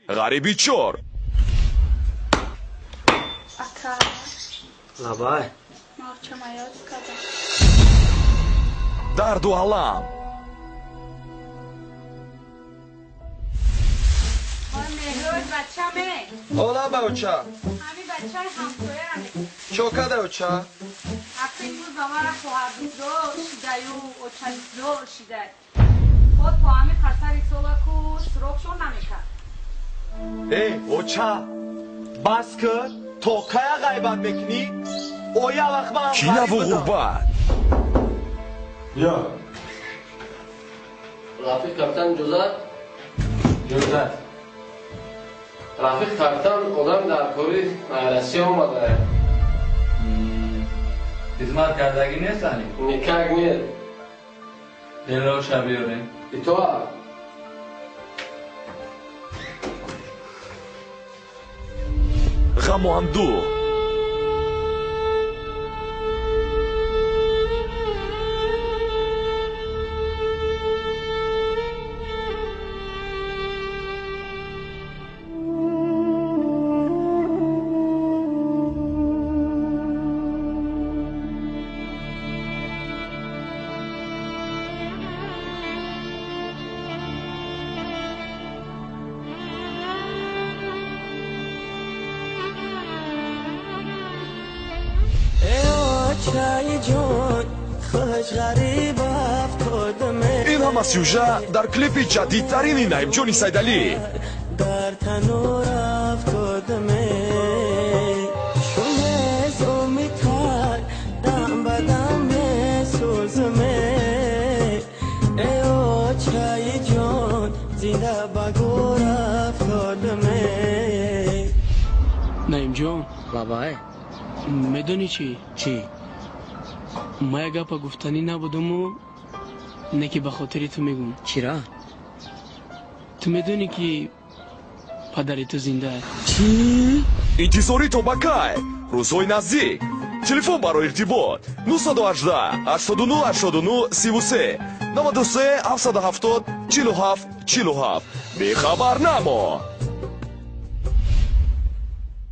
Ғариби чор. Ака. Лабай. Мовчама ёд кардам. Дарду алам. Ола бача. Ҳами бачаи ҳамсояам. Чо када оча? Акин муз ба мара хоҳарбузор шидаю очабизор шидай. Од то ҳами қасари солаку сирохшон намекард. Эй, оча, бас кун, то кая ғайбат мекунӣ? Оя вақт ман Кинаву ғурбат. Ё. Рафиқ капитан иҷозат? Иҷозат. Рафиқ капитан, одам дар кори Россия омада. Хизмат кардагӣ нестани? Никак нет. Делоша биёрем. Итоат. Ғаму андӯҳ. Ин ҳама сюжа дар клипи ҷадидтарини Наимҷони Сайдалӣ. Дар танур афтодаме, шумезумитар дам ба дам месӯзаме. Эй очаи ҷон, зинда ба гур афтодаме. Наимҷон. Лабай. Медонӣ чӣ? Чӣ? Ма як гапа гуфтанӣ набудаму, не ки ба хотири ту мегӯм. Чира? Ту медонӣ, ки падари ту зиндааст? Чӣ? Интизорӣ то ба кай? Рӯзҳои наздик. Телефон барои иртибот 918 89 89 33 93 770 47 47. Бехабар намо.